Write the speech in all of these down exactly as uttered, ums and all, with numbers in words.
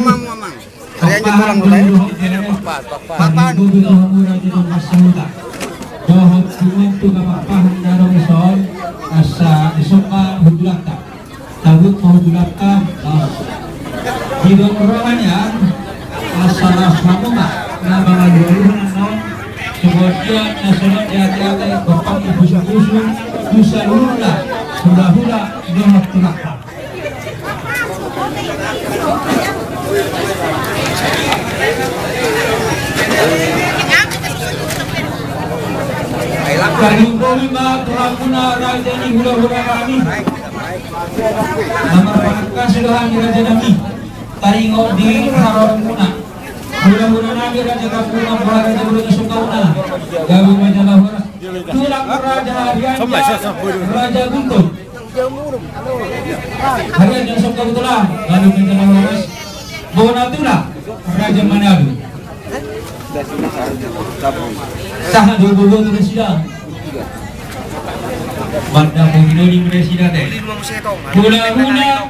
Amang, amang. Pakpahan do dohot, pakpahan do dohot, dohot tu kapakpahan na ro dison. Asa dison ma hundulanta. Tabuk ma hundulanta. Didok roha nian, asa las hamu ma na mangalualuhon annon. Sebagian na songon di ate-ate, bapang, ipusu-pusu, tu saluhutna hulahula dohot tulangta. Tarlumobi ma tu hamuna raja ni hulahula nami. Na marpangkas do hami raja nami. Taringot di haroromuna. Hulahula nami raja Tampubolon, raja Bolon, sungkauna. Gabe ma jala horas. Tulang raja Harianja, raja Guntur. Harianja, sungkauna, gabe ma jala horas. Bona tulang raja Manalu. Sahat do boboa tu nasida. Mandapot inoli ma nasida te. Hulahula.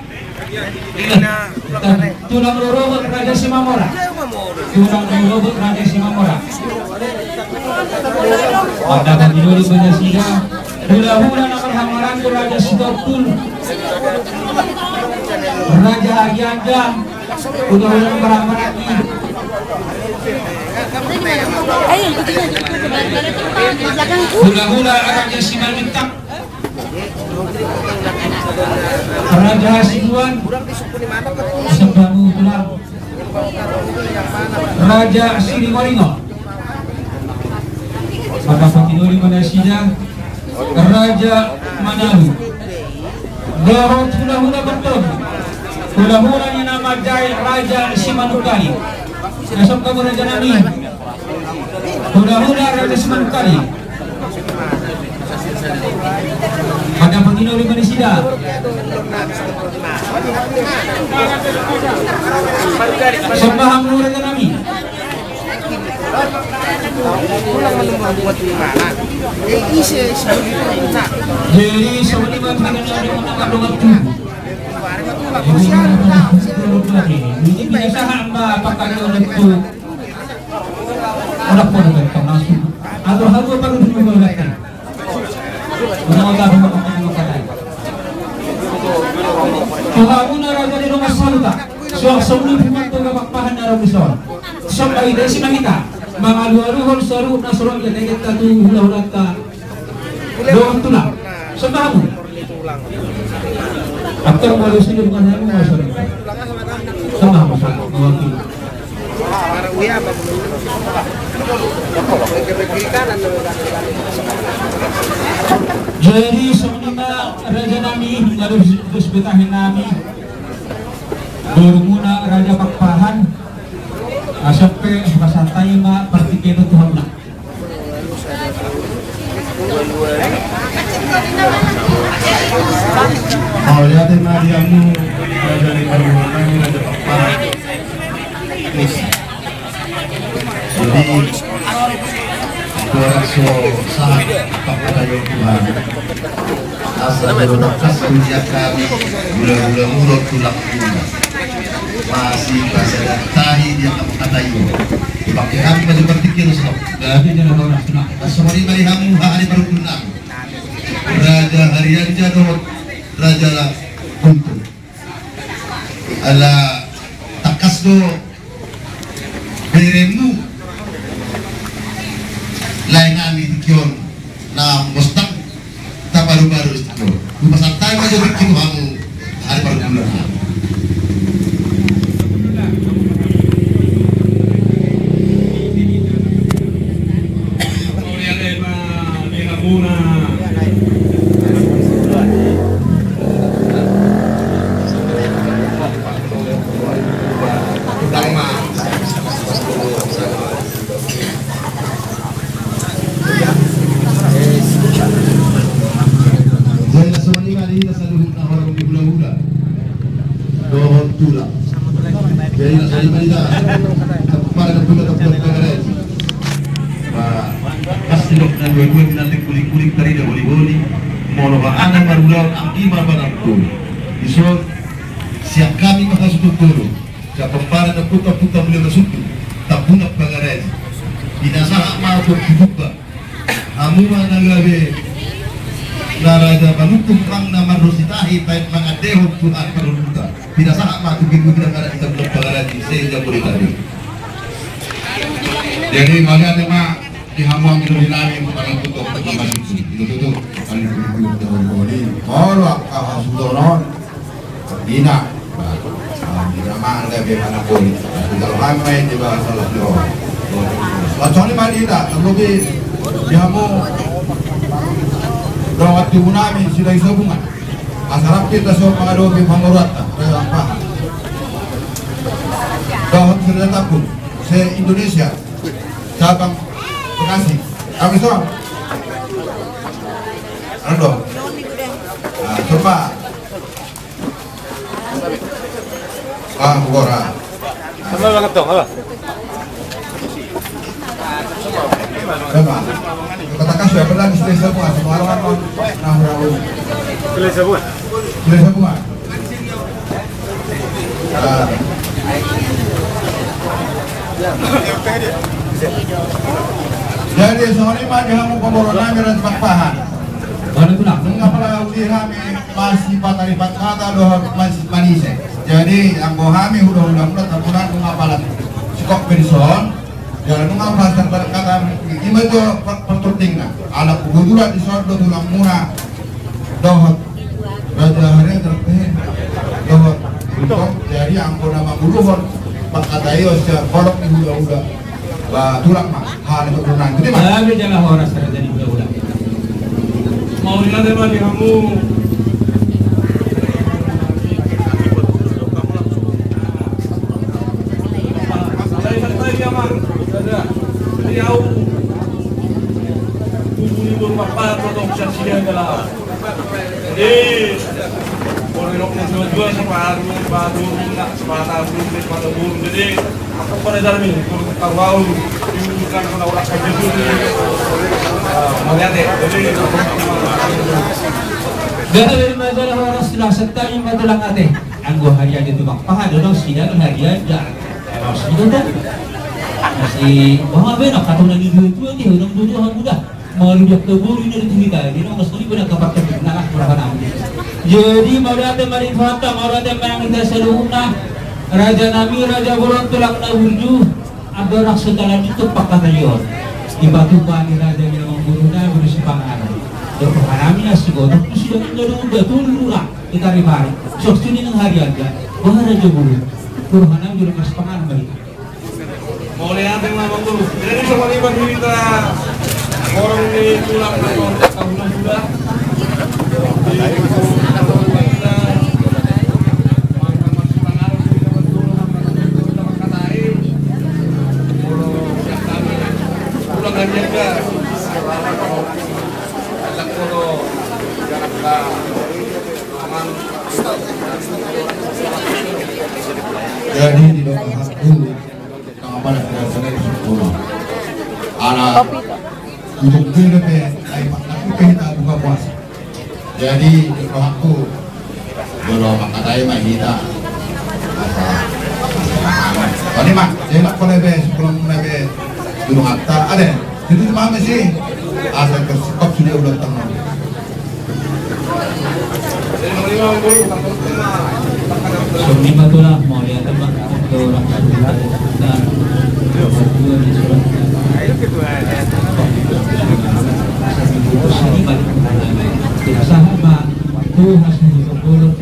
Tulang rorobot raja Simamora. Tulang rorobot raja Simamora. Mandapot inoli ma nasida. Hulahula na marhamaranggi raja Sitompul. Raja Harianja. Hulahula na marhamaranggi. Hulahula raja Simanjuntak. Raja Hasibuan. Sembah hamu tulang. Raja Siringoringo. Mandapot inoli ma nasida. Raja Manalu. Dohot hulahula Beton. Hulahula ni na manjae raja Simanungkalit. Na sungkauna raja nami. Hulahula raja Simanungkalit. Mandapot inoli ma nasida. Sembah hamu raja nami. Jadi songon i ma tu na dongan tubu. Jadi sahat ma pangkali oleh tu. Oda pola bertong langsung. Atau hal dua baru dulu lagi. Unang oda pola bertong langsung. Tu hamuna raja ni dongan saluhutna. Suang songon i ma tu kapakpahan na ro dison. Songon i ma hita mangalualuhon saluhutna songon i ma hita tu hulahulanta. Dohot tulang. Sembah hamu. Aktor baru sini bukan hamu, Mas. Sembah hamu, Mas. Mewakili. Jadi songon i ma raja nami, lalu terus betahin nami. Dorumuna raja Pakpahan. Asa pe pasahat hami ma partingkian tu hamuna. Mauliate ma di hamu, raja ni parumaen nami, raja Pakpahan. Jadi, suara so sahat Pakpahan Tuhan. Asa jolo tangkas tu dia hami, gula-gula murot tulang gula. Masih bahasa dan tahi dia kamu kata iyo. Pakai hami baju berpikir so. Jadi jangan orang senang. Asa mari mari hamu hahani baru tunang. Raja Harianja dohot Raja Guntur. Ala tangkas do beremu. Lae nami tingki on na mostang taparu-paru istiqo. Lupa santai aja tingki tu hamu. Hari baru bulan. Jadi songon i ma di hita saluhutna horong di hula-hula dohot tulang. Jadi songon i ma di hita. Para na hula dohot tulang. Pasti dok na dua-dua nanti kulik-kulik tadi dah boli-boli. Molo ba anak marulaon anggi ma panangkul. Dison sian hami ma hasutup dulu. Sian pomparan ni ompunta, Ompunta Mulajadi Sundung, Tampunan Pangaraji. Pinasahat ma tu Ompu Jumba. Hamu ma na gabe na raja manungkun, manang na marlos ni tahi, baen mangandehon Tuhan parngoluta. Pinasahat ma tu Ompu Jumba, na di Tampunan Pangaraji, se jabodeta be. Jadi mauliate ma di hamu anggi doli nami, mangkatutu, mangkatutu. Itu tutu. Kali itu, itu, itu, itu. Molo angka hasuhuton on. Dina. Nah, dina ma angka be mana koi. Nah, di dalam hami main di bahasa lo. Langsung ni ma di hita, terlebih di hamu dongan tubu nami Silahisabungan. Asa rap hita so mangadopi pamoruonta. Dohot Silahisabungan. Se-Indonesia. Cabang Bekasi. Kami so. Ando. Nah, coba. Ah, gora. Sama banget dong, apa? Sama. Kata kasih apa lagi, sudah semua, semua orang, orang. Nah, orang. Sudah semua. Sudah semua. Ah. Jadi, songon i ma di hamu pamoruon nami Raja Pakpahan. Nunga pala uli hami masipataripat hata dohot mas-, manise. Jadi, anggo hami huda-huda muna Tampunan nunga pala sikok be dison. Jadi, nunga pala sarbalik hata, i ma jo per-, perturdingna. Ala hubutulan dison do tulangmuna dohot Raja Haryo, eh, dohot. Jadi anggo na manguluhon pangkataion sian holong ni huda-huda. Ba, tulang ma. Ha, ni tulang. Jadi ma. Gabe jala horas raja ni huda-huda. Mauliate ma di hamu. Jadi au. Tubu ni boru Pakpahan, totong sian sian jala. Jadi, kalau yang mau jual-jual sama anu, batu, nak, sepatu, batu, batu, jadi, aku pada dalam ini, kalau tahu, diumumkan kena orang kerja dulu. Ah, mauliate, jadi, Gabe ma jala horas, na setta i ma tulang ate. Anggo harian di tu Pakpahan, donok sidang harian, ya. Masih dua-dua, masih, wah, benar, kata orang di dua-dua, dia orang dua-dua, hamu da. Molo di angka boru i na di hita, di na songon i pe na angka partingkian, na las roha nami. Jadi, mauliate ma di Tuhanta, mauliate ma di hita saluhutna, raja nami, raja bolon, tulang na burju, andorang so talanjut tu pangkataion. Dipatupa ni raja ni amangboruna, boru Sipanganon. Dohot roha nami na sigotop, tu sidang na dua-dua, tolu ra, di Taripari. Suang sude nang harian da, boha raja bolon, tu roha nami jolo marsipanganon ma hita. Mauliate ma, Bang Guru. Jadi, songon i ma hita, horong ni tulang na songon i, tahu na sudah. Di, pulang dan jaga. Jadi, di doa aku, Nang apala tidak selesai sepuluh. Ala untuk dia pe, ai, nanti pe hita buka puasa. Jadi, di rohangku, jolo mangkatai ma hita. Apa? Tadi ma, jadi nak kau lebe, sepuluh lebe, gunung atta, ada. Jadi, cuma masih, asal ke stop sudah ulang tahun. Songon i ma tulang, mauliate ma tu orang tua. Sahat ma tu hasuhuton bolon.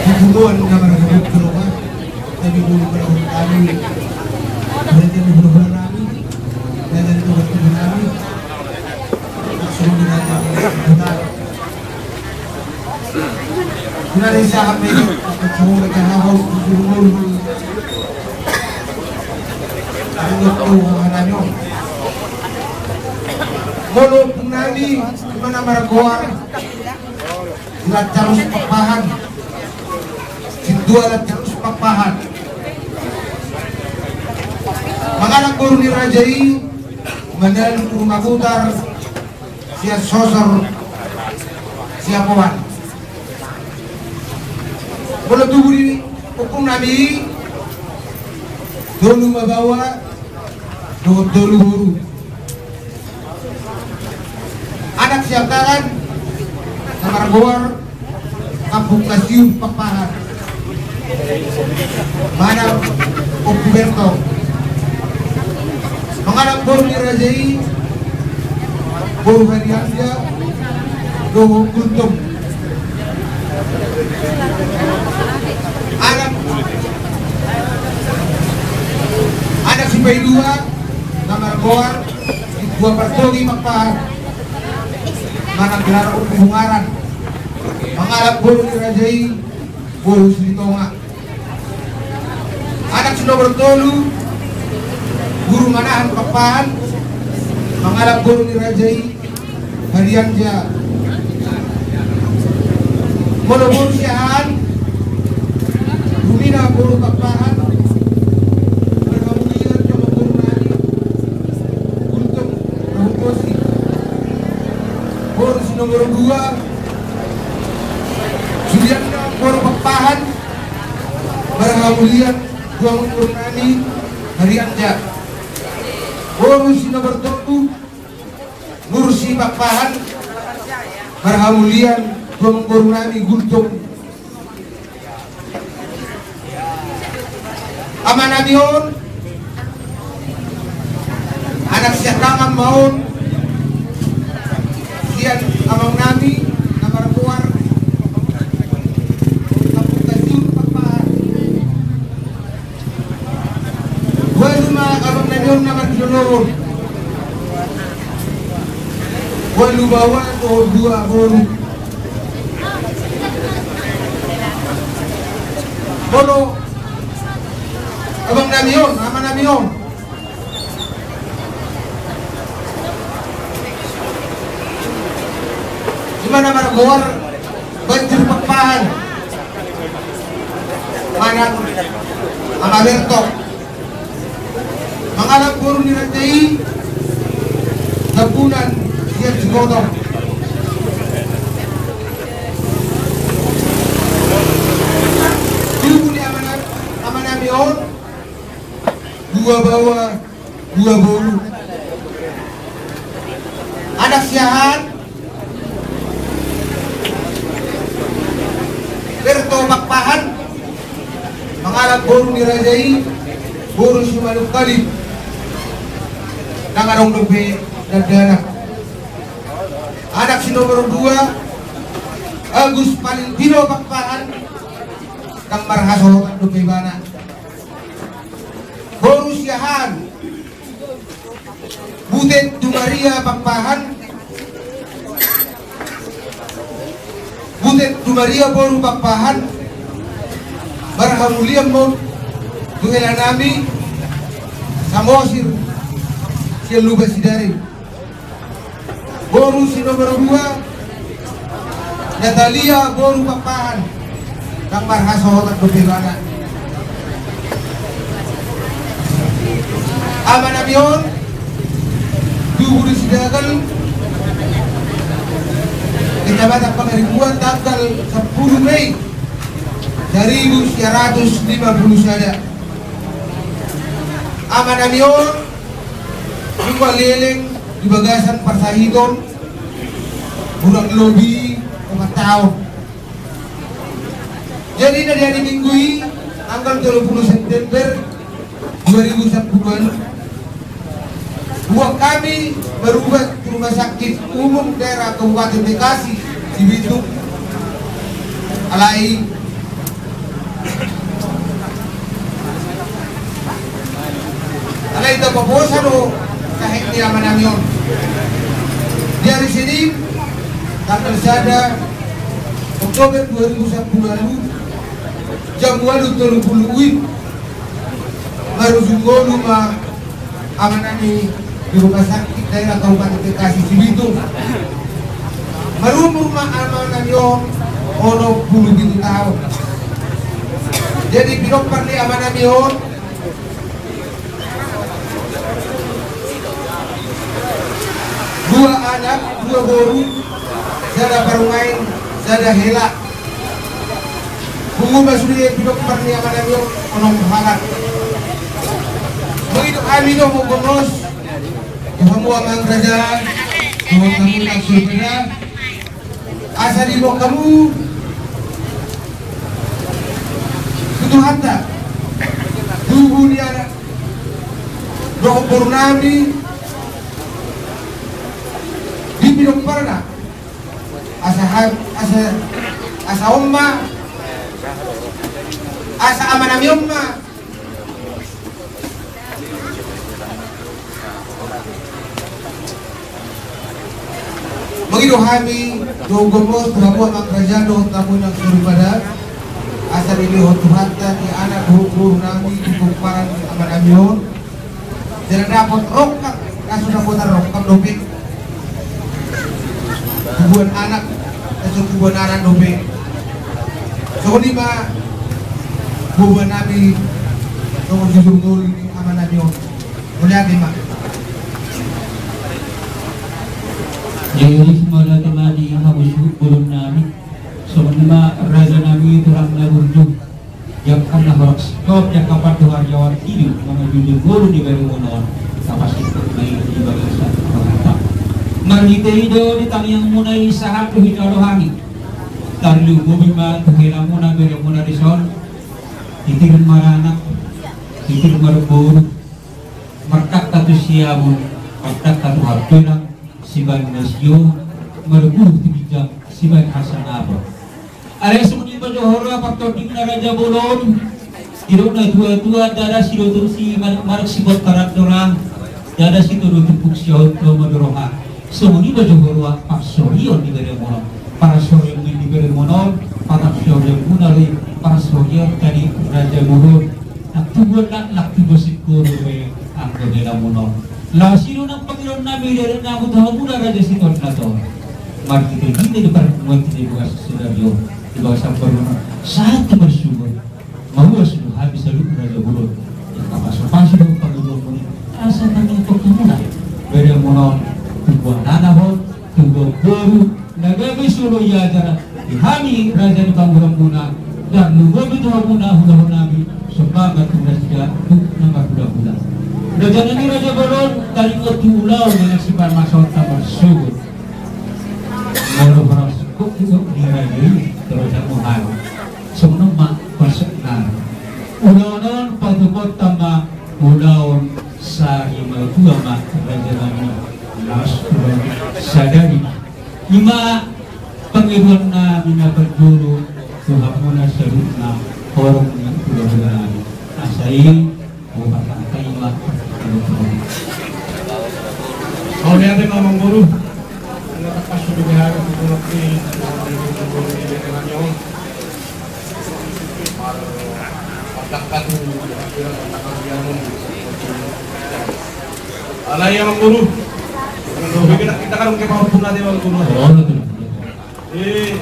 Di buruan na marhormat keluar, tapi bulu berhormat kami. Mereka di buruan kami, mereka di buruan kami. Langsung dengan kami. Molo ompung nami, di mana margoar, di Lancarus Pakpahan. Dua Lancarus Pakpahan. Mangalap boru ni raja i, Manaluk Rumah Kutar, sian Sosor Siapoan. Molo tubu ni ompungnami i, tolu ma baoa dohot tolu boru. Anak siaptaran na margoar Kampung Kasium Pakpahan. Manang Ompu Berto. Mangalap boru ni raja i, boru Harianja dohot Gultom. Anak, anak sipaidua na margoar Dua Partogi Pakpahan, manang gelar Ompu Bungaran. Mangalap boru ni raja i, boru Silitonga. Anak si nomor tolu, Guru Manahan Pakpahan, mangalap boru ni raja i, Harianja. Molo boru siahaan, Rumina boru Pakpahan, marhamulian dohot borunami, Gultom dohot Bosi. Boru si nomor dua, Julianna boru Pakpahan, marhamulian dohot borunami, Harianja. Boru si nomor tolu, Nursi Pakpahan, marhamulian dohot borunami, Gultom. Amanami on, anak sian tangan ma on, sian amangnami na margoar Kampung Kasium Pakpahan. Ualu ma amangnami on na marjolo on. Ualu baoa dohot dua boru. Molo amangnami on, amanami on, ima na margoar Banjir Pakpahan. Manang Ama Berto. Mangalap boru ni raja i, Tambunan sian Sikoto. Tubu ni amana-, amanami on, dua baoa, dua boru. Anak siahaan, Berto Pakpahan, mangalap boru ni raja i, boru Simanungkalit. Ndang adong dope dakdanak. Anak si nomor dua, Agus Valentino Pakpahan, ndang marhasohotan dope ibana. Boru siahaan, Butet Dumaria Pakpahan. Butet Dumaria boru Pakpahan. Marhamulian ma on tu helanami Samosir sian Lumbasidaring. Boru si nomor dua, Natalia boru Pakpahan, ndang marhasohotan dope ibana. Amanami on, tubu di Sidagel, Kecamatan Pangaribuan, tanggal sepuluh Mei saribu sia ratus lima pulu sada. Amanami on, nunga leleng di bagasan parsahiton, hurang lobi opat taon. Jadi, na di ari Minggu i, tanggal tolu pulu September dua ribu sampulu ualu, buat hami marubat tu Rumah Sakit Umum Daerah Kabupaten Bekasi Cibitung. Alai Alai tapabosa do tahe ni amanami on. Di ari Senin, tanggal sada Oktober dua ribu sampulu ualu, jam ualu tolu pulu wib, marujung ngolu ma amanami di Rumah Sakit Daerah Kabupaten Bekasi Cibitung. Marumur ma amanami on onom pulu pitu taon. Jadi pinompar ni amanami on, dua anak, dua boru, sada parumaen, sada hela. Pungu ma sude pinompar ni amanami on onom halak. Mangido hami do mangomos tu hamu amang raja, tu hamu nang soripada, asa diboan hamu tu Tuhanta tubu ni anak dohot boru nami di pinomparna. Asa ha-, asa, asa on ma, asa amanami on ma. Mangido hami do gomos tu hamu amang raja dohot hamu nang soripada, asa dilehon Tuhanta di anak dohot boru nami di pomparan amanami on. Jala dapot rongkap, na so dapotan rongkap dope. Tubuan anak, na so tubuan anak dope. Songon i ma boan nami, songon jujur ngolu ni amanami on. Mauliate ma. Jadi mauliate ma di hamu suhut boru nami. Songon i ma raja nami tulang na burju. Jangkon na horas, jangkon pandohan jawan idu, mangajujung ngolu ni bere muna on, tapasingkop ma i di bagasan rohanta. Marhite i do di tangiang muna i sahat tu hita do hami. Tarlumobi ma tu hela muna bere muna dison, titir maranak, titir marboru, martangka tu siamun, martangka tu hambirang, sibaen na sio, marboru tu ginjang, sibaen hasangapon. Alai songon i ma jo huroha partondingna raja bolon. Didok na tuatua, ndada sidoto si mar-, marek sipontaran do ra, ndada sitodo tumpuk siaut do ma do roha. Songon i ma jo huroha parsorion ni bere muna on. Parsorion ni bere muna on, parsorion muna do i, parsorion tadi raja bolon. Nang tubuan laklak tubuan singkoru be anggo hela muna on. Laos i do nang pangidoan nami di adat nami tu hamuna raja Sitonaton. Marhitehite di parpunguan di bagasan sadari on, di bagasan parpunguan on, sahat tu marsyukur. Mauas do hami saluhut raja bolon. Jala pasupasu do pangidoan muna i, asa tangihon hamuna bere muna on, tubuan anak on, tubuan boru, na gabe solo i ajar di hami raja ni pamoruon muna, tarlumobi tu hamuna hulahula nami, sombang ma tu nasida tu na marhulahula. Raja nami raja bolon, taringot tu ulaon na sipamasonta marsogot. Molo horas kok tu ni raja i, terus aku hal. Songon on ma parsokna. Ulaon on patupaonta ma ulaon sari matua ma raja nami. Laos ulaon sadari. I ma pangidoan nami na parjolo tu hamuna saluhutna horong ni hulahula nami. Asa i, o, parhata i ma. Mauliate ma amangboru. Ina tapas sudah di hari tu tulak ni, di hari tu tulak ni, di hari tu tulak ni. Alai amangboru. Kita, kita kan mungkin mau punah dia amangboru. Eh.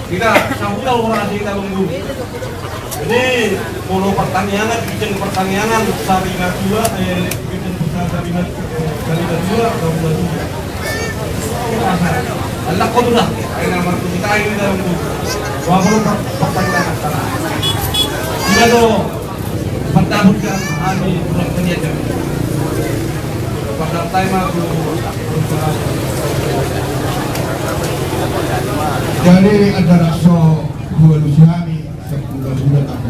Kita sahuta orang asli kita amangboru. Jadi, molo partangiangan, bikin partangiangan, sari matua, eh, bikin sari matua, sari matua, sari matua. Alah, kau tu dah. Ayo, nama tu kita ini dah, amangboru. Wah, molo par-, partangiangan, sana. Kita tu. Jadi antara so dua lusi hami sepuluh bulan aku.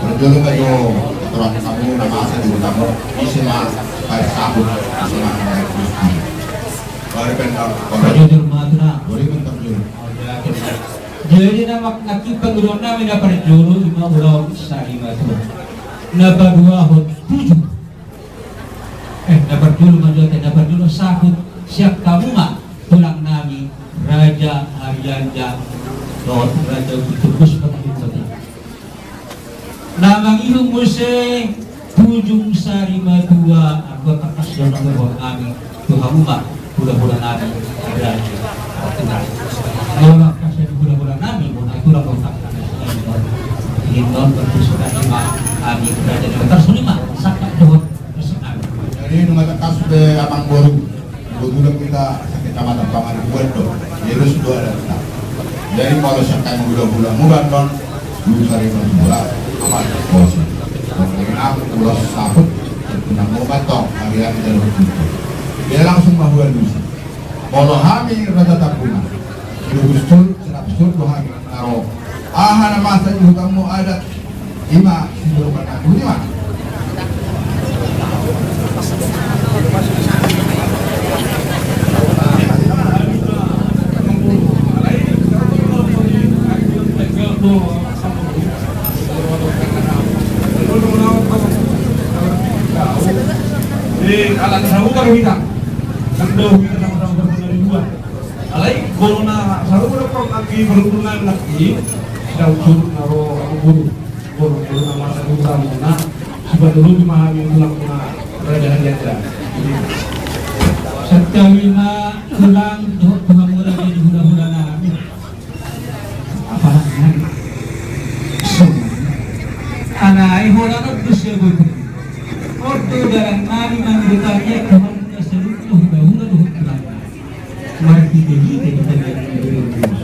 Parjolo ma jo keterangan kamu nama asa di kamu isi ma baik sabun isi ma baik sabun. Baru kan kau. Parjolo ma tu na. Baru kan parjolo. Jadi nama naki pangidoan nami na parjolo ima ulaon sari matua. Na paduahon tujuh. Eh, na parjolo ma jo ate, na parjolo sahut sian hamu ma tulang nami Raja Arianja dohot Raja Utumbus Patumbus. Na mangihut muse tujung sari matua, anggo tangkas do na boan nami tu hamu ma hulahula nami. Ada. Molo tangkas do na hulahula nami. Jadi nunga tangkas be amangboru, kebetulan hita sekecamatan Pangaribuan do, jadi sudah ada kita. Jadi molo sian hami hulahula Muba on, Lusa Rima Muba, aman, bos. Molo nang ulos saput, tenang Muba tong, hari-hari dalam pintu. Dia langsung ma hualusi. Molo hami Raja Tambuna, Sidohustul, Sinapustul do hami na ro. Aha na masa di hutanmu adat, ima sidorokan na buni ma. Eh, alat sabuka kita. Kan do kita sama-sama berpengaruh. Alai, molo na sarupa do anggi parhundulna nangkin, sian suhut na ro amangboru. Molo, molo na masa ni utamuna, sipatorus ma hami tulang na raja harian da. Santabi ma tulang dohot tulang mula di hulahula nami. Apa nami? Songon i. Alai holan on do siabotu. On do dalan nami mangido tariak tu hamuna saluhutna hulahula dohot tulang. Marhitehite di tariak ni beremuna.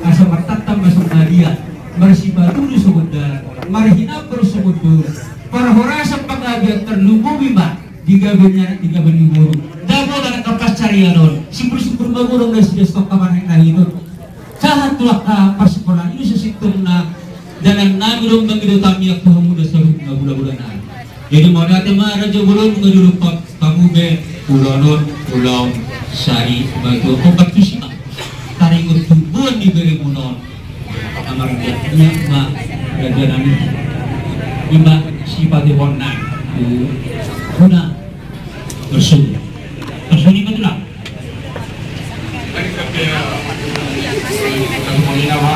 Asa martantan ma songon na dia, marsipatudu songon dalan, marhinambor songon dohot. Parhorasan panggabean tarlumobi ma di gabe ni anak di gabe ni boru. Dapotan angka pansarian on, simbur-simbur ma godang nasida, sitongka ma na hinahiton. Sahat tu angka parsikolaan i do sasintongna dalan nami do mangido tariak tu hamuna saluhutna hulahula nami. Jadi mauliate ma raja bolon, nunga dilumpak hamu be ulaon on, ulaon sari batu opat tusi ma. Taringot tu boan ni beremuna on. Amarga nian ma raja nami. Ima sipatehonna tu hamuna. Bersuni. Bersuni ma tulang.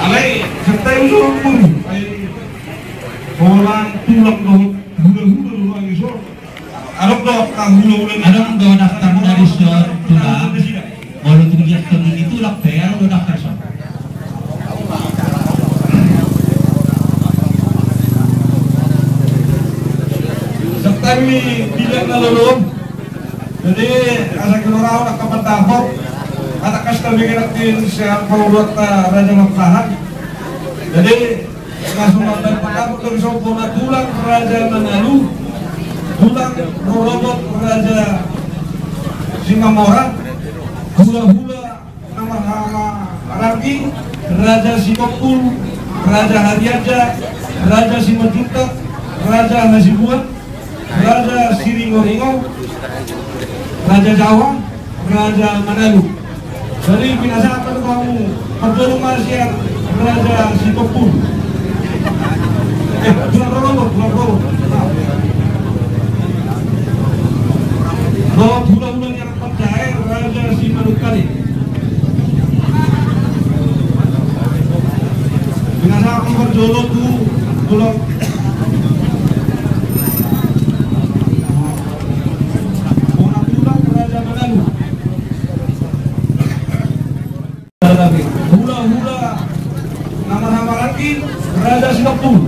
Alai, sertai usul guru. Ai, holan tulang dohot hulahula do nuaeng i so. Adong do angka hulahula ni. Adong do daftar na dison tulang. Molo tung liat tong ni tulang pe, adong do daftar son. Sertai ni bilang na lolo. Jadi, asa keluar au nak kapan dapot. Kata kas tabi kena tin sian pauluan ta Raja Martahan. Jadi, langsung mambaen pandapot dari sopo na tulang Raja Manalu, tulang rorobot Raja Simamora, hulahula na marhaha maranggi, Raja Sitompul, Raja Harianja, Raja Simanjuntak, Raja Hasibuan, Raja Siringoringo, Raja Jawa, Raja Manalu. Jadi, pinasahat ma hamu, parjolo ma sian Raja Sitompul. Eh, tulang rorobot, tulang rorobot. Dohot hulahula ni anak panjae, Raja Simanungkalit. Pinasahat ma parjolo tu tulang. Bona tulang Raja Manalu. Hulahula na marhaha maranggi, Raja Sitompul.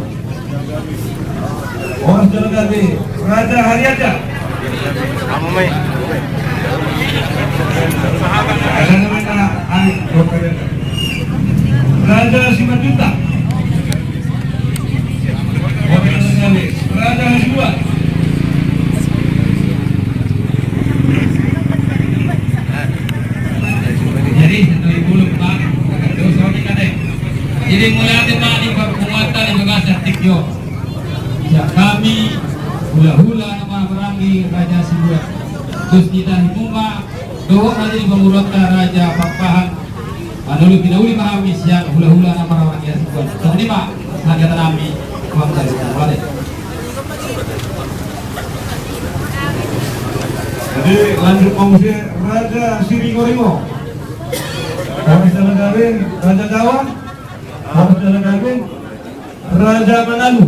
Horas jala gabe, Raja Harianja. Raja Simanjuntak. Raja Hasibuan. Jadi, satu ibu lupa. Jadi, mulai nanti, Pak, di Pak Pungwata, di Bekasi, Artik, yo. Sian hami, hulahula na marhaha maranggi Raja Sibuan. Terus kita himuma, dohot nanti di pangurutta Raja Pakpahan. Manoloi pinauli ma hami sian hulahula na marhaha maranggi Hasibuan. Songon i ma, hata nami, bang dari Bupati. Jadi, lanjut ma muse Raja Siringoringo. Horas jala gabe, Raja Jawa. Horas jala gabe, Raja Manalu.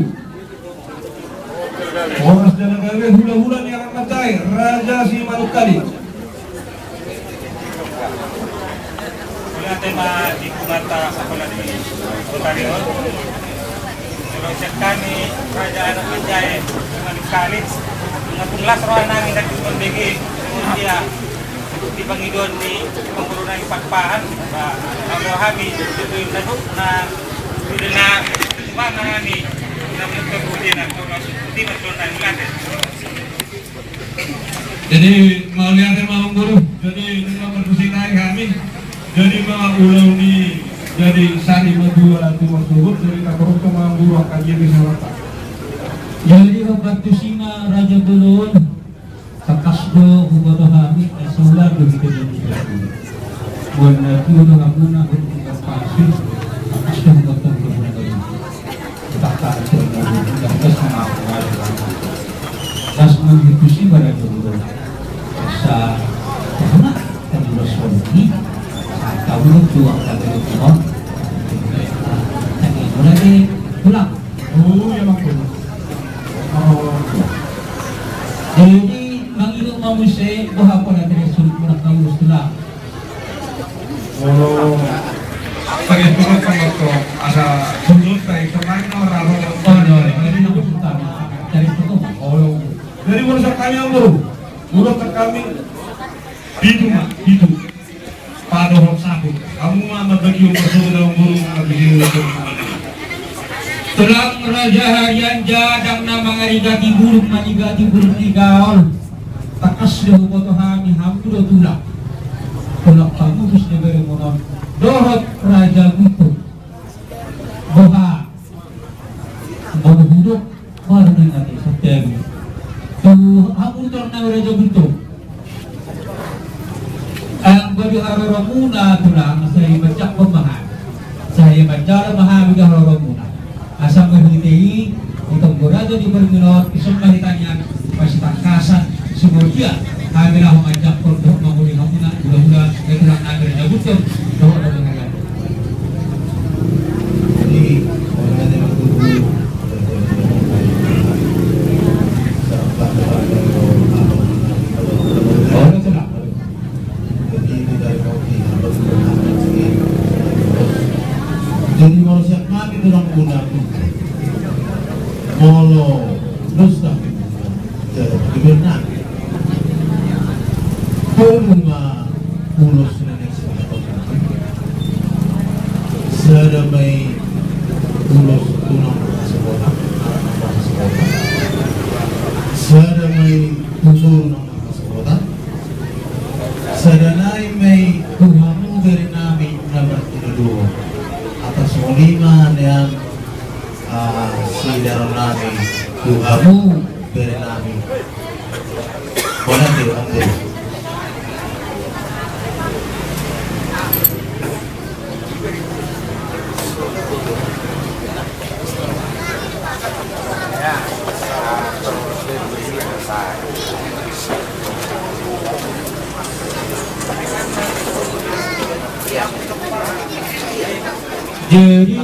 Horas jala gabe, hulahula ni anak panjae, Raja Simanungkalit. Tema di kumata sekolah di Kota Riau. Terus kami Raja Anak Manjae, Malik Khalid, mengepung las roa nami dari Sultan B G, dia di pangidoan ni pengurus nami Pakpahan, Pak Abdul Hamid, itu yang tadi, nah, itu na, itu mana nami, nami kemudian aku langsung di Sultan Sultan. Jadi, mauliate ma amang boru. Jadi, nunga marhusip nai hami. Jadi, ma ulaon i, jadi, sari madua tu marsogot, jadi, tatorop ma amang boru angka dia bisa lapa. Jadi, hombar tusi ma raja bolon. Tangkas do huboto hami, eh, saulak do hita jadi. Buat na tu do hamuna, hut tinggal pasir, tangkas do huboto hami. Las ma tusi ma raja bolon. Sa, karna tadi las songon i, sa, tahu tu angka dari pohon. Tadi mulai di tulang. Oh, iya, Bang. Oh. Jadi, mangido ma muse, boha pola tadi suruh kurang tahu tulang. Olo. Tadi itu kan sama tuh, ada sudut, tadi kemarin orang apa? Oh, iya, iya. Jadi, nama sultan. Dari itu. Olo. Jadi, urusan kami, amang boru. Urusan kami. Pitu, ma, pitu. Padohot saput. Hamu ma, mambagi umpasa, amang boru, mambagi umpasa. Tulang Raja Harianja, ndang na mangarigati burung, manigati burung ni gaol. Tangkas do huboto hami hamu do tulang. Tulang pamutus ni berengon on. Dohot Raja Guntur. Boha. Boha hudok. Boha do na ingati. Sabteru. Tu hamu do tulang nami Raja Guntur. Anggo di haroromuna tulang, sai manjangkon ma hami. Sai manjalo ma hami di haroromuna. Asa marhite i, di tonggo raja di Borminon, ison ma hita nian pasitangkasan, semoga hami laho manjangkon dohot mangoli hamuna, hula-hula, eh, tulang nami Raja Guntur, dohot dohot. Jadi, jadi molo siap mati tulang puna. Molo dos tapi jadi gubernur. Tolu ma ulos. Sada ma i ulos tulang Sahasakota. Sada ma i tu solu nang Sahasakota. Sada nai ma i tu hamu bere nami na martinodohon. Atas songon i ma nian, ah, sidaronon nami tu hamu bere nami. Bona tu ambil. Jadi,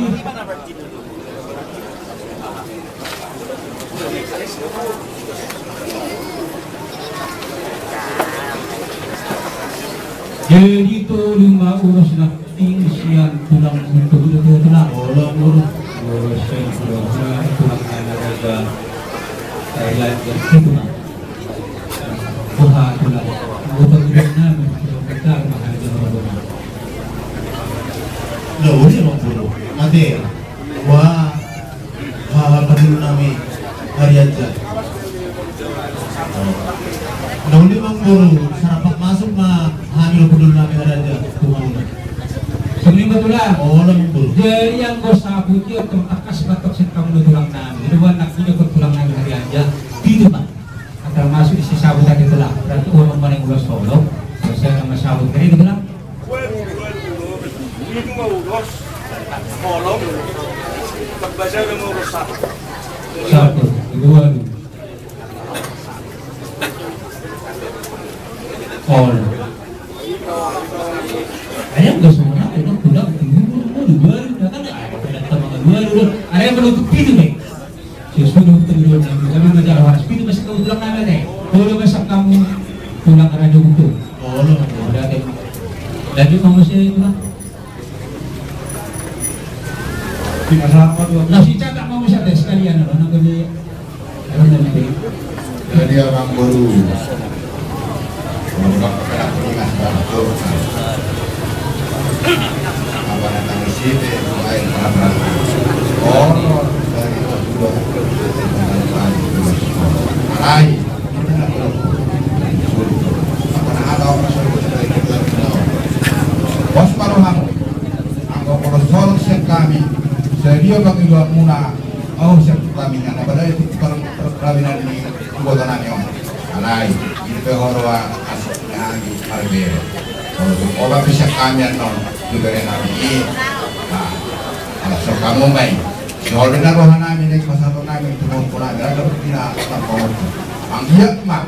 jadi tolu ma ulos na tingki sian tulang, tulang, tulang. Olo, olo. Ulos sian tulang, tulang, tulang na raja. Thailand, ya, itu, Bang. Boha tulang. Boha tulang nami, tulang besar, mahal jauh, Bang. Nah, boleh, Bang, boleh. Mate. Wah. Haha, padul nami Harianja. Nah, uli, Amang Boru, sarapan masuk ma hami dohot padul nami Harianja tu hamuna. Songon i ma tulang. Olo, Amang Boru. Jadi anggo saput i tong tangkas ma tong sian hamu tulang nami. Jadi buat nangkin dohot tulang nami Harianja. Pitu ma. Antara masuk isi saput tadi tulang. Berarti ulos ma na ulos holong. Terus saya nama saput tadi tulang. Pitu ma ulos, holong, parbasana ma ulos saput. Saput, dua, dua. Holong. Ayam gak semua, itu kuda, dua, dua, dua, kan ada, ada teman dua, dua. Ada yang menutup pintu, deh. Sudah betul dulu, kami majalah horas. Pintu masih kau tulang nami, deh. Boleh masuk kamu tulang raja hukum. Boleh, boleh, deh. Lanjut, kamu sih, tulang. Nah, si catat mau bisa tes sekalian, apa namanya? Jadi, Amangboru, pos ma rohamu. Anggo pola solong sian hami, sadia pangidoanmuna, ahu sian hami na, na padai tu parkawinan ni iboto nami on. Alai, i pe ho roha asik ni hami marbere. Obat pe sian hami annon tu bere nami i. Nah, ala sian hamu ma i. Sihol do na roha nami, na i pasahaton nami tu pahompu nami, ragam tina marpahompu. Anggiat ma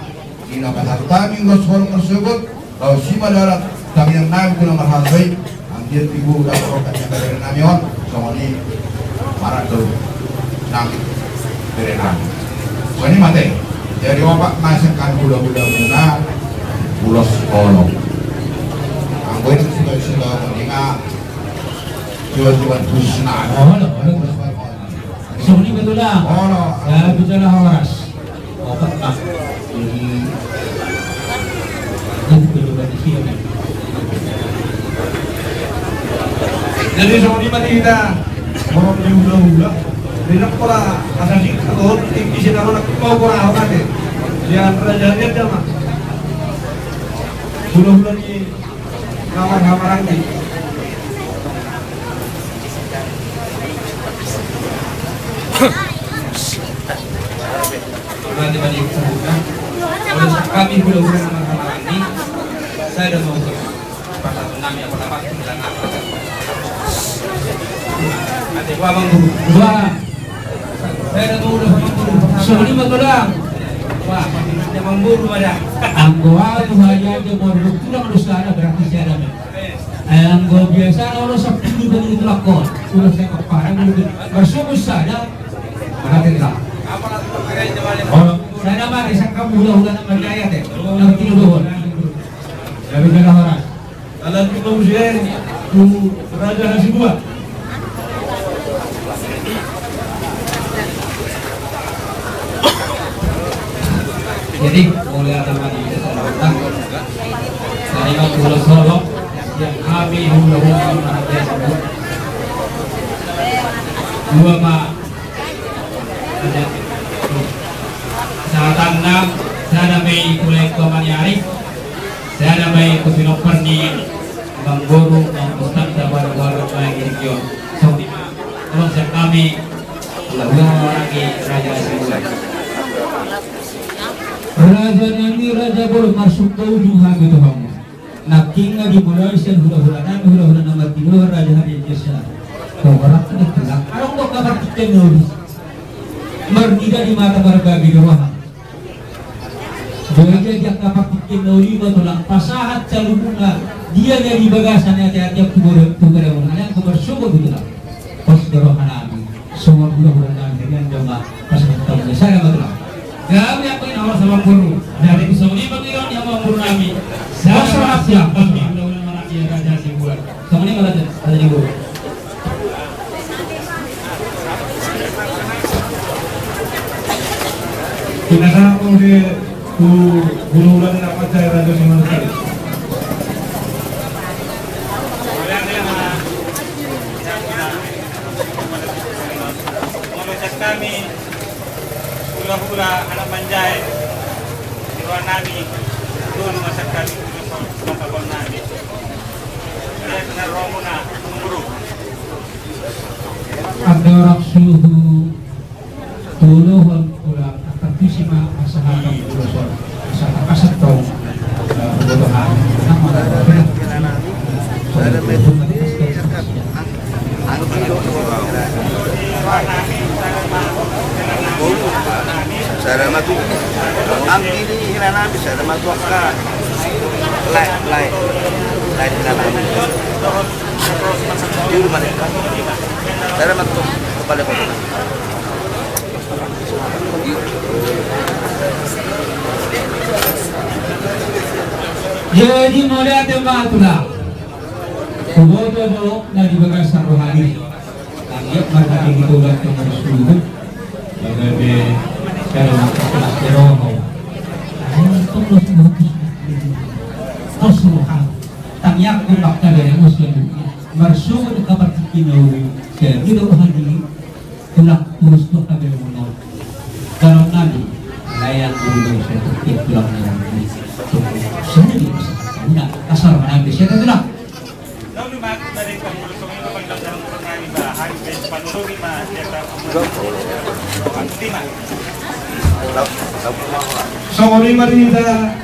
di na pasahat hami ulos holong marsogot, laos i ma dalan tangiang nami tu na marhalto i. Anggiat di guru dan rokan yang bere nami on, songon i marandor nang bere nami. Songon i ma te. Jadi obat ma sian hami hulahula muna, ulos holong. Anggo i sudah sudah mendingan. Coba coba khusus nami. Songon i ma tulang. Olo. Ya, bicara horas. Opat, ah. Jadi, jadi pedoman di sini. Jadi, songon i ma di hita. Orang di hula-hula. Di nak pola asasik atau tinggi sinarona kau pola apa te? Dia raja dia dia mah. Hula-hula ni Kamar-kamar anggi. Berarti balik ke buka. Oleh kami hula-hula kamar-kamar anggi. Saya dah mau ke pasar nami apa apa kita ngapa. Nanti gua abang guru. Gua. Songon i ma tulang. Wah, dia mamburu ada. Anggo ahu haya dia mau tulang dosa ada berarti saya ada. Anggo biasa na olo sampulu bagi tulang kon. Ulos saya kepala dulu. Bersyukur saya. Berarti lah. Oh, saya nama desa kamu hula-hula nama jaya teh. Nama tiga dohon. Dari daerah orang. Ala tu muse tu Raja Hasibuan. Jadi, mulai ada mandi kita. Dari waktu Solo, yang kami hulu-hulu Raja Hasibuan. Dua, Pak. Sahatanna, sada ma i tu lae tu amaniari, sada ma i tu pinompar ni amangboru, amang Ustad, sabuara-buara na i di region. Songon i ma, tolong sian hami, hula-hula ni Raja Hasibuan. Raja nami, raja bolon, marsungkun ujung hami tu hamu. Nangkin na dimulai sian hula-hula nami, hula-hula na martinuan raja hari jasa. Kau berat kan itu lah. Adong do kabar tiken nori. Marnida di mata marbagi di roha. Jadi dia kabar tiken nori ma tulang pasahat calumuna. Dia dari bagasan hati-hati aku boleh tu boleh mana aku bersyukur gitu lah. Pos do roha nami. Songon hula-hula nami dengan jama pas bertemu. Saya betul. Kami aku ini awal sama guru. Dari songon i bagi orang yang mau guru nami. Saya sama siap. Hula-hula mana dia raja si buat. Songon i ma raja, raja guru. Pinasahat mau di hula-hula ni na pancai raja si manusia. Molo sian hami hula-hula anak manjae, di roha nami, dulu ma sian hami hula-hula nami. Ia kena rohamuna, guru. Andorang suhu. Tolohan ulang angkat tusi ma pasahaton ulos on. Pasahat, pasahat tong. Kebutuhan. Sada ma tu. Ambil ni hina nami, sada ma tu angka. Lai, lai. Lai hina nami. Dulu ma. Sada ma tu. Kepala kota. Jadi mauliate ma tulang. Huboto do na di bagasan roha ni. Nang Ia marhata di tulang tu marsuhut. Bagabe kare mata kelas di roho. Ayo, tunggu, tunggu. Pos roha. Tangiang kumbak kabere musuh. Marsuhut kabar tikina uli. Saya tidak rohani. Tulang urus tu kabere mono. Dalam nami. Layang uli saya tutup tulang nami. Saya di masa. Udah, asal mana bisa tulang. Songon i ma di hita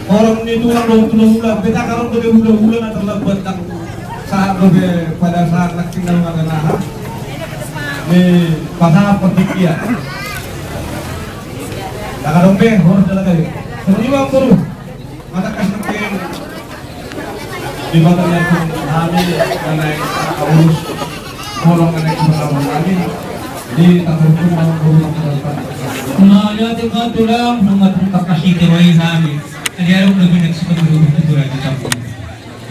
horong ni tulang dohot tulang ula, beta karon dope hula-hula na terlambat nang sahat dope pada sahat nang tinggal manganaha ni pasahat partingkian. Taka dope horong jala gabe. Songon i ma boru. Mata kasih di mata yang kami mengenai urus horong mengenai pengalaman kami di tahun pun mau berumah tangga. Maya tiga tulang rumah terima kasih tewa kami. Jadi ada lebih next ke guru itu lagi kampung.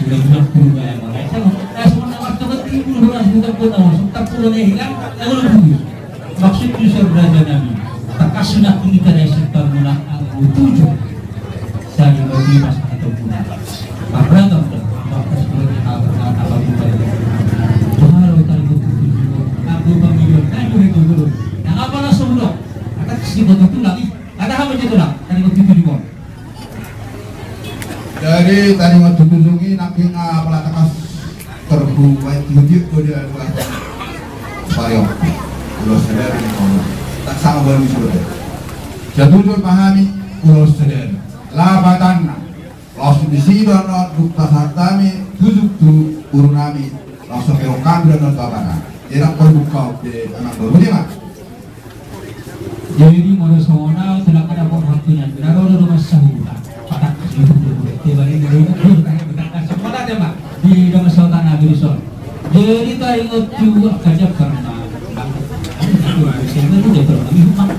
Udah bulan puluh gaya mulai. Saya semua nama teman ibu orang sudah pun tahu. Sudah puluh nih hilang. Lalu Maksud tu saudara nami, tangkas na hita na simpang muna anggo tujuh. Sari bagi mas atau muna. Marragam da, bakas berarti apa, apa, apa, apa, apa, apa, tadi gua tujuh, anggo panggilan, kan gua itu guru. Nah, apa langsung dong? Kata si gua tutup lagi, ada apa aja tuh lah? Tadi gua tujuh di bawah. Jadi tadi waktu tujuh ini nangkin apala takas terhubung baik tujuh kode adalah Pariok. Ulos sadari ni kono. Tak sama baru disebut. Jatuh pahami ulos sadari. Lapatanna. Laos di sini dono duk pasahat kami tujuh tu guru nami. Laos sampai kami dono tu abana. Jadi kau buka de anak baru dia. Jadi molo songon au tulang kada pok waktunya. Naro do mas sahura. Patak itu. Tiba ini baru. Patak kasih patak ya, Pak. Di dalam sota nabi son. Jadi taringot tu kaja pernah. Itu sehingga tu dia pernah di rumah.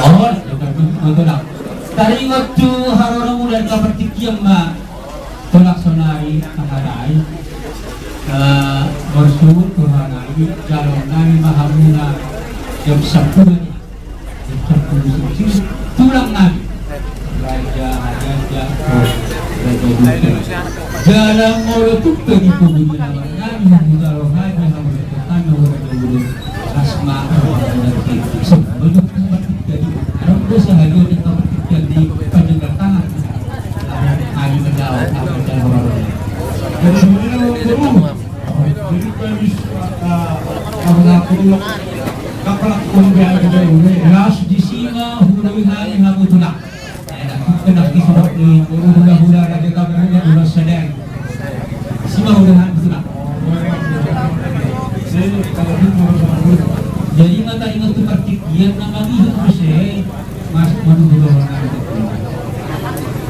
Oh, bukan, bukan, bukan. Taringot tu haroro mula di kabar tikian, Pak. Tolak sonari, taharai. Eh, marsuhut tu haranami, jalo nami ma hamuna jam sampulu. Jam sampulu suci, tulang nami. Raja, raja, raja duka. Jala molo tupe di poguni lawan nami, hamuna rohani, hamuna kotana, hamuna dulu. Asma, hamuna dulu. Sebelum tempat jadi, ada pun sehari ini tempat jadi panjang tangan. Las di sima hurui hali hamu tulang. Enak, enak di surat ni hula-hula raja kami punya ulas sadari. Sima hurui hali tulang. Jadi mata ingat tu partingkian nama di hurui se mas manu hula-hula raja kami.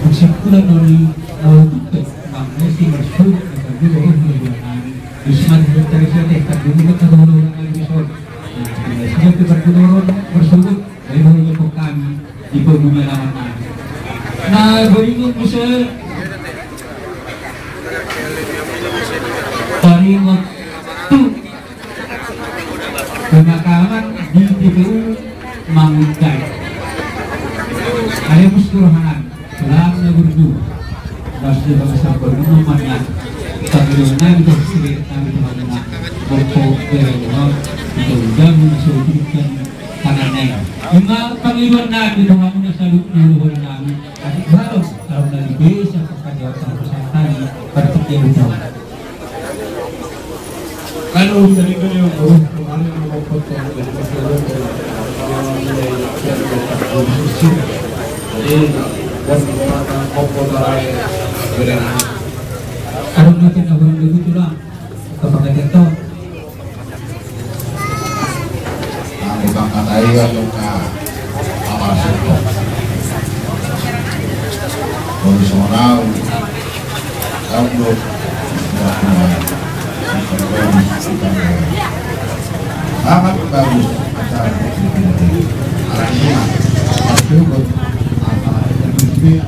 Bersikula nori mau tutup. Mangesi marsuhut na tagi roh ni bulan nami. Isman hita isi ate tagi ni kata hula-hula nami dison. Nah, isi ate tagi roh marsuhut. Dari hula-hula kami di poguni alaman nami. Nah, berikut bisa taringot tu pemakaman di T P U Manguntai. Ada bus tu rohanami. Tulang na burju. Bas di bangsa burju mangan. Panggilan nami tu sini nami tu hamuna. Boko bere no. Itu jamu na suruh ikan tangan nai. Ima panggilan nami tu hamuna salut dulu hol nami. Tapi baru kalau nami bisa pekerja sama tadi. Berpikir jauh. Kalau dari beliau guru kemarin mau foto dari beliau dari jadi buat mengatakan foto terakhir. Kalau mungkin abang begitu lah. Kepada kita. Nang di pangkataion do ka amal sungkot. Molo songon au, au do. Sangat bagus acara ini. Artinya, pas itu buat acara ini.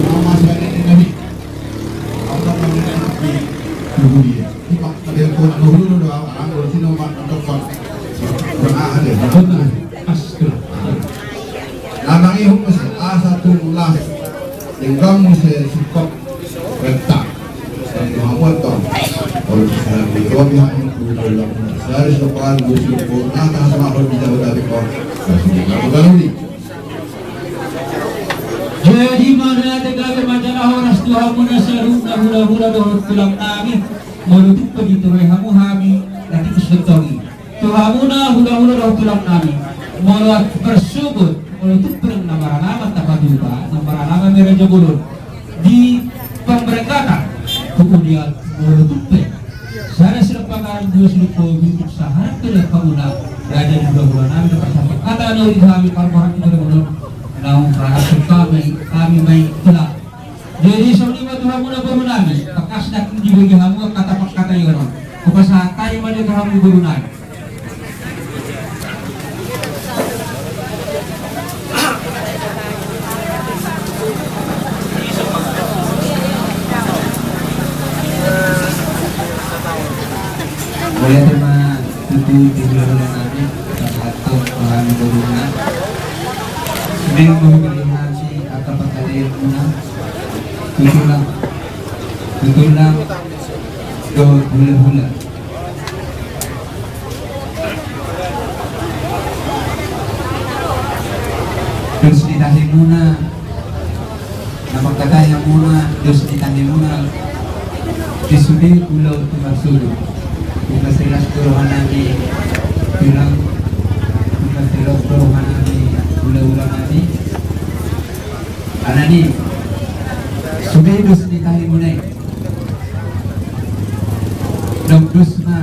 Nama saya ini tadi. Apa namanya? Tubuh dia. Di Nahulu do au, anggo sino ma nonton. Kurang aha dia? Betul. Astaga. Na mangihut muse asa tung las. Denggang muse singkop. Renta. Dan mambuat tong. Kalau bisa di dua pihak ini, kalau dalam sehari sepakan, dua puluh, nah, tak sama kalau bisa udah beko. Kasih kalau ini. Jadi, mauliate gabe ma jala horas tu hamuna saluhutna hula-hula dohot tulang nami. Molo tung pe dituroi hamu hami, na tikus do tong i. Tu hamuna hula-hula dohot tulang nami. Molo marsogot, molo tung pe na maranama tapatupa, na maranama ma raja bolon. Di pamberengkatan, kemudian molo tung pe sada silang pangaran, dua silang pogu, sahat pe di hamuna raja ni hula-hula nami, na parsapakatan na uli hami parborat ni bolon. Naung rangap hami, hami ma i tulang. Jadi songon i ma tu hamuna boru nami, tangkas nangkin dibege hamu angka pangkataion on. Hupasahat hami ma jo tu hamu boru nami. Mauliate ma tutu di hula-hula nami, pasahathon tu hami boru nami. Sude ma hubege hami angka pangkataion muna. Tulang, tulang dohot hula-hula. Dos ni tahi muna, na mangkatai hamuna dos ni tahi muna. Di sude ulaon tu marsogot. Tung las do roha nami tulang, tung las do roha nami hula-hula nami. Alani, sude dos ni tahi muna i. Dung dos ma,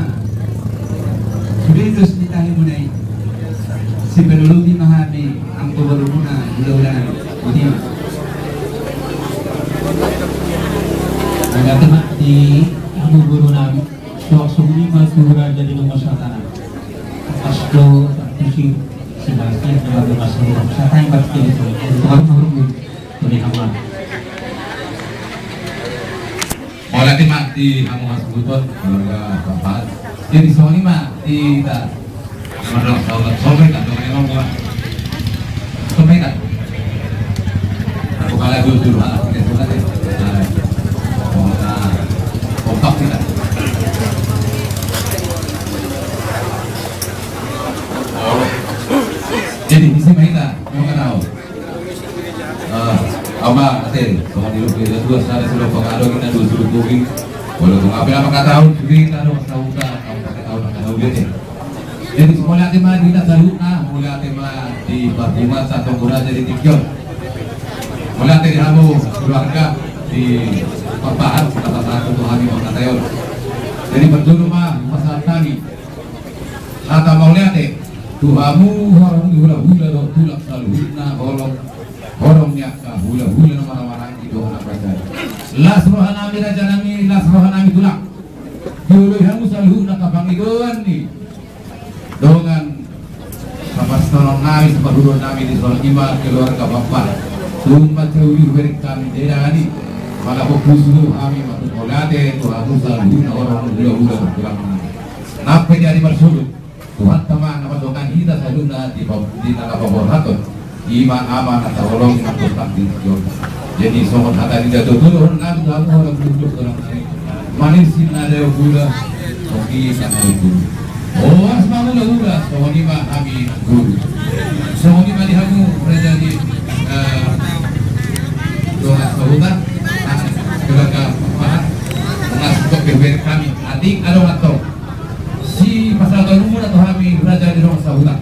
sude dos ni tahi muna i. Sipalolomi ma hami angka boru muna, hula-hula nami. Boti ma. Mauliate ma di hamu boru nami. Suang songon i ma tu raja ni dongan sahatana. Pas do, tak kusir. Sebagian di bagi masyarakat. Saya tanya bagi kita. Untuk orang-orang. Boleh hamar. Mauliate ma di hamu hasuhuton, keluarga Bapak. Jadi songon i ma di ta. Nomor dua, sahabat, sobek kan, dong, emang gua. Sobek kan? Aku kalah dulu, dulu, ah, oke, sudah deh. Nah, oh, nah, kompak kita. Oh. Jadi, isi ma hita, mau ka tahu. Ah, ama, ate, songon i do, dua sada silang pangaran, dua silang pogu. Molo tung pe na mangkatahon, sude hita do, sahuta, na mangkatahon, na mangkatahon, ate. Jadi, mauliate ma di hita saluhutna, mauliate ma di parpunguanta, tonggo raja di tingki on. Mauliate di hamu keluarga di Parbahan, na pasahathon tu hami pangkataion. Jadi, parjolo ma, pasahat hami. Hata mauliate tu hamu horong ni hula-hula dohot tulang saluhutna, horong, horong ni angka hula-hula na marhahamaranggi dohot na marhaha. Las roha nami raja nami, las roha nami tulang. Dioloi hamu saluhutna angka pangidoan ni dongan saparsaoran nami, saparhundul nami di son, i ma keluarga Bapak. Tung mansai uli hubereng hami denggan i. Molo hupusu hami ma tu mauliate tu hamu saluhutna horong hula-hula dohot tulang nami. Nang pe di ari marsogot, Tuhanta ma na mandongani hita saluhutna di pab-, di na paborhathon. I ma ama na taholongi na tongtong di tingki on. Jadi songon hata ni natuatua, dohonon nami tu hamu horong hula-hula, manis ni na dao hula, oke, sama itu. Oh, as ma hula-hula, songon i ma hami nang guru. Songon i ma di hamu raja ni, eh, dongan sahuta, nang keluarga Pahat, nang singkop hubereng hami, atik adong antong. Sipasahaton muna tu hami raja ni dongan sahuta.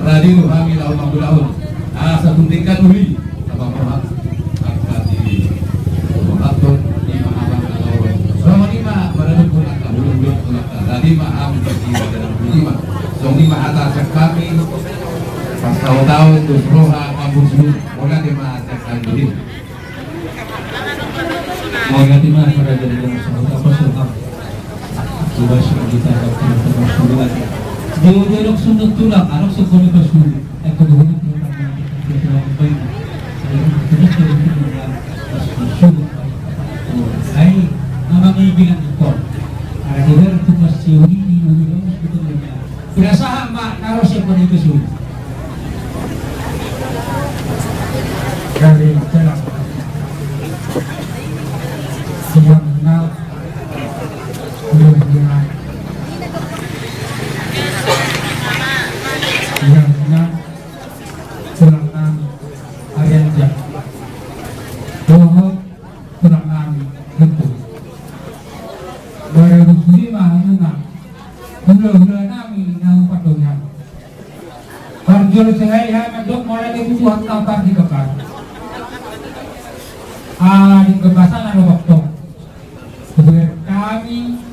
Rade do hami laho mangulahon. Asa tung denggan uli. Taba hormat. Angka di hormathon i ma abang na laho. Songon i ma maradophon angka hula-hula tu angka. Rade ma hami di raja na boti ma. Songon i ma hata sian hami. Pasahaton dos roha, ambos suhut. Mauliate ma sian hami. Mauliate ma raja ni dongan sahuta, pos roham. Tugas kita waktu itu masuk lagi. Dia, dia langsung tulang, langsung kami pas dulu. Eh, kedua itu, dia tulang baik. Dia tulang baik. Ai, nama ini bilang ikon. Ada juga tugas Pinasahat ma na ro sian Panitia Suru. Dari jalan. Siang na. Siang na. Siang na. Tulang nami Arianja. Dohot tulang nami Guntur. Dua ribu lima hamuna hulahula nami na hupardomihan. Parjolo sahali hami mandok mauliate tu Tuhanta Pardenggan Basa. Ala denggan basa na dohot tong. Hubuat hami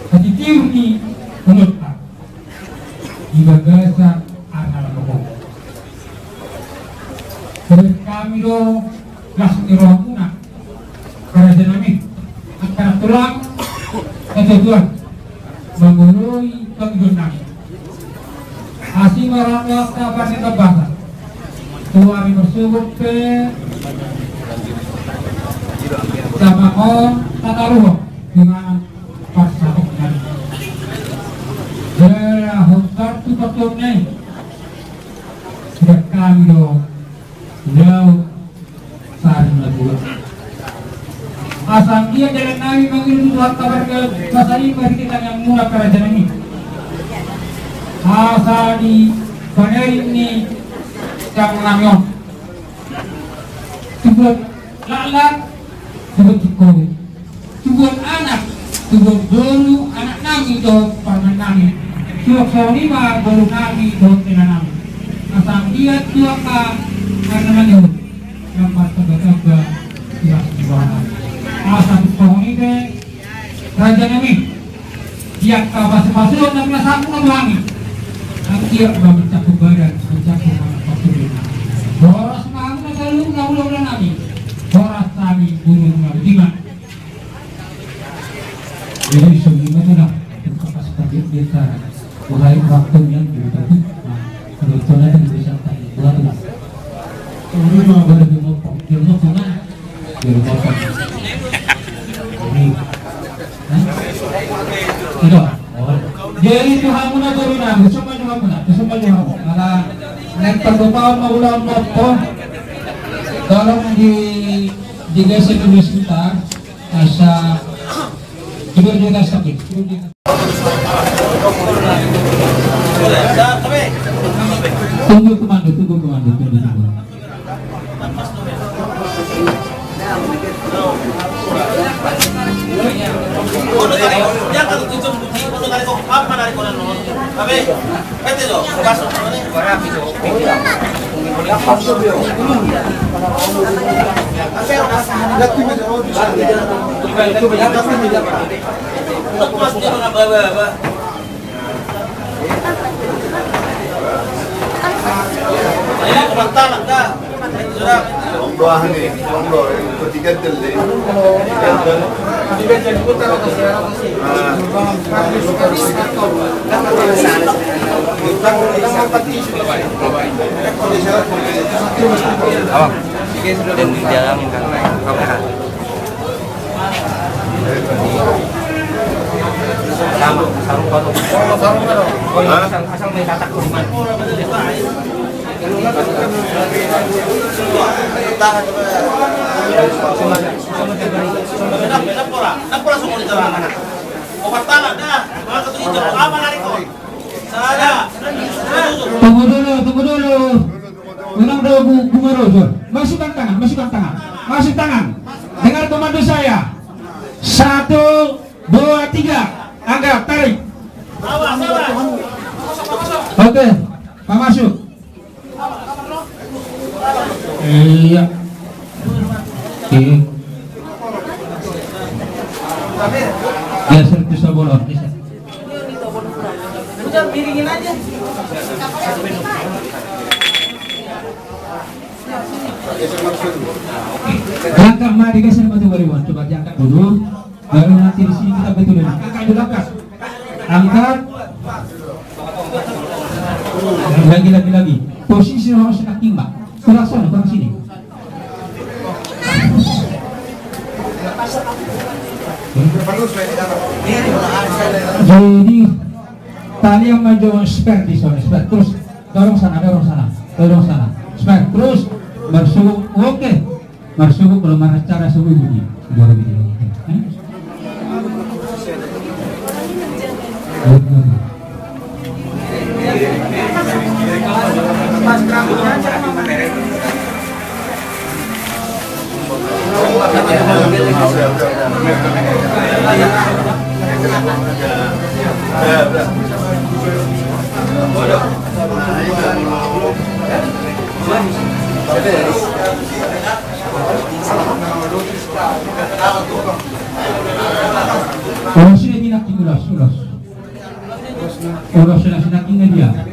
hatitiur ni ulaonta di bagasan ari na lam on. Hubuat hami do las ni rohamuna, raja nami, angka tulang, natuatua, mangoloi pangidoan nami. Asi ma roha ni Tuhanta Pardenggan Basa. Tu ari marsogot pe, damang on tataruhon di na parsahok nami. Jala hombar tu partuaonna i. Hubuat hami do laho sari na tua. Asa anggiat dalan nami mangido tu Tuhanta Pardenggan Basa i marhite tangiangmuna, angka raja nami. Asa di panarik ni tangan nami on, tubuan laklak, tubuan singkoru, tubuan anak, tubuan boru, anak nami dohot parumaen nami. Suang songon i ma boru nami dohot ina nami. Asa anggiat tu angka ari na mangihut, na martambatamba di las ni rohana. Asa tu songon i pe, raja nami, di angka pasupasuon na pinasahatmuna tu hami, anggiat ma mansai badan, mansai manang pasupasu. Horas ma hamu na saluhutna hulahula nami. Horas hami boru na budiman. Jadi songon i ma tu na, untuk pas pakai desa. Wahai waktu yang dulu tadi, nah, kalau itu ada di desa tadi, dua belas. Songon i ma, baru di Mopong. Di Mopong mana? Di Mopong. Ini. Hah? Itu. Oh. Jadi tu hamuna boru nami, tu hamuna, tu hamuna. Ala, naeng pardopaon ma ulaon Mopong. Tolong di, digeser dulu sebentar. Asa. Tidur di atas tapi. Tunggu komando, tunggu komando, tunggu, tunggu. Abang, dia sudah di dalam, kan? Kamera. Sama, sarung baru. Oh, sarung baru. Oh, iya, asal, asal main katak rumah. Tunggu dulu, tunggu dulu. Unang do gu-, gumaro, Jon. Masukkan tangan, masukkan tangan. Masuk tangan. Dengar komando saya. Satu, dua, tiga. Angkat, tarik. Oke, Pak, masuk. Iya. Oke. Geser tu sabolon, geser. Udah, miringin aja. Diangkat ma, digeser ma tu bariwan. Coba diangkat dulu. Baru nanti di sini kita betulin. Angkat dulu, angkat. Angkat. Lagi, lagi, lagi. Posisi harus kaki, Mbak. Kurang sana, kurang sini. Jadi, tali yang maju spare di sana, spare. Terus dorong sana, dorong sana, dorong sana. Spare. Terus, marsogot, oke. Marsogot, kalau marcara sogot bunyi. Baru gitu. Eh? Ulos, ulos, ulos. Ulos, ulos, ulos, ulos.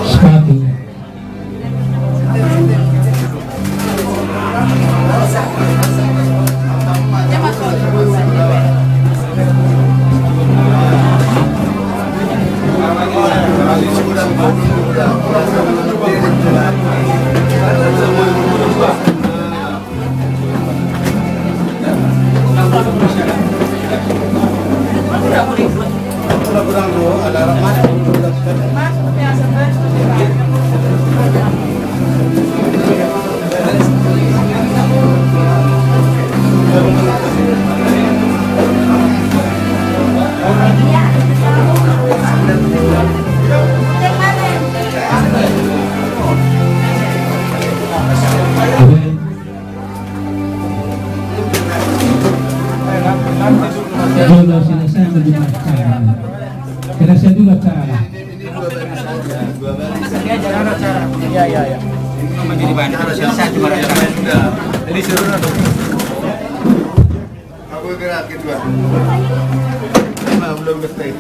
Sepatu. Jolo selesai dulu acara. Selesai dulu acara. Iya, iya, iya. Jadi seru. Aku gerak gitu, Bang. Emang belum getah.